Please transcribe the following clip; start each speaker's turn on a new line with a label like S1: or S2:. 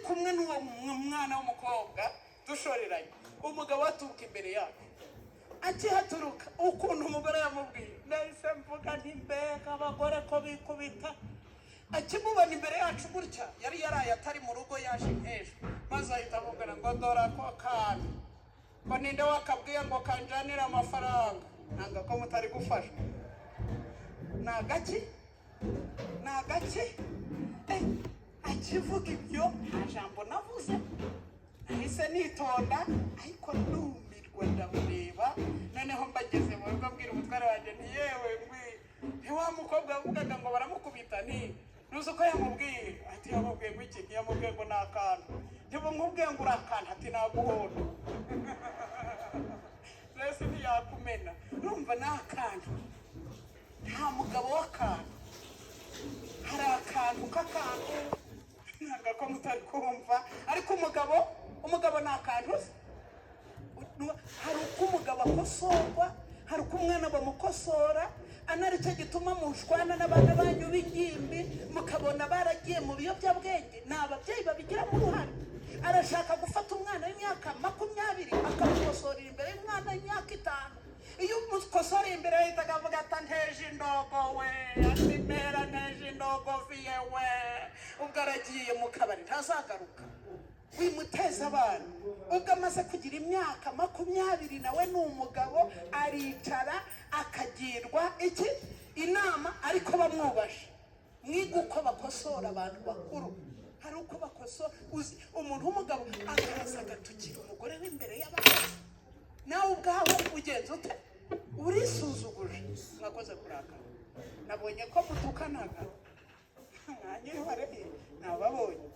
S1: Kumwe n'uwo mwana w'umukobwa dushoreranye, umugabo aturuka imbere yacu. Akihaturuka, ukuntu umugore yamubwiye, nahise mvuga nti: "Mbega abagore ko bikubita!" Akimubona imbere yacu gutya, yari yaraye atari mu rugo, yaje nk'ejo, maze ahita amubwira ngo: "Dore ako kantu, ngo ninde wakabwiye ngo kanjanire amafaranga?" Nanga ko mutari gufashwa. Ni agaki? Ni agaki? Akivuga ibyo, nta jambo navuze, nahise nitonda, ariko ndumirwa, ndamureba. Noneho mbageze mu rugo, mbwira umutware wanjye nti: "Yewe, ngwi nti wa mukobwa wavugaga ngo baramukubita, nti ntuzi uko yamubwiye?" Ati: "Yamubwiye ngo iki?" Ntiyamubwiye ngo ni akantu. Ntibumubwiye ngo uri akantu? Ati: "Naguhonda mbese ntiyakumena." Urumva ni akantu, nta mugabo w'akantu. Hari akantu k'akantu, ntabwo ko mutari kumva, ariko umugabo ni akantu se? Hari uko umugabo akosorwa, hari uko umwana bamukosora. Anari cyo gituma mushwana n'abana banyu b'ingimbi, mukabona baragiye mu biyobyabwenge. Ni ababyeyi babigiramo uruhare. Arashaka gufata umwana w'imyaka 20 akamukosorera imbere y'umwana w'imyaka 5. Iyo umukosoreye imbere, ahita akavuga ati: "Nteje indogo we!" Ati: "Mpera nteje indogo viye we!" Ubwo aragiye mu kabari, ntazagaruka. Wimuteza abana. Ubwo amaze kugira imyaka 20, nawe ni umugabo, aricara akagirwa iki? Inama, ariko bamwubashe. Mwiga uko bakosora abantu bakuru. Hari uko bakosora. Uzi umuntu w'umugabo akaza agatukira umugore w'imbere y'abandi? Nawe ubwawe ugenza ute? Urisuzuguje. Mwakoze kurakara, nabonye ko mutukanaga, mwanyihoreye, nababonye.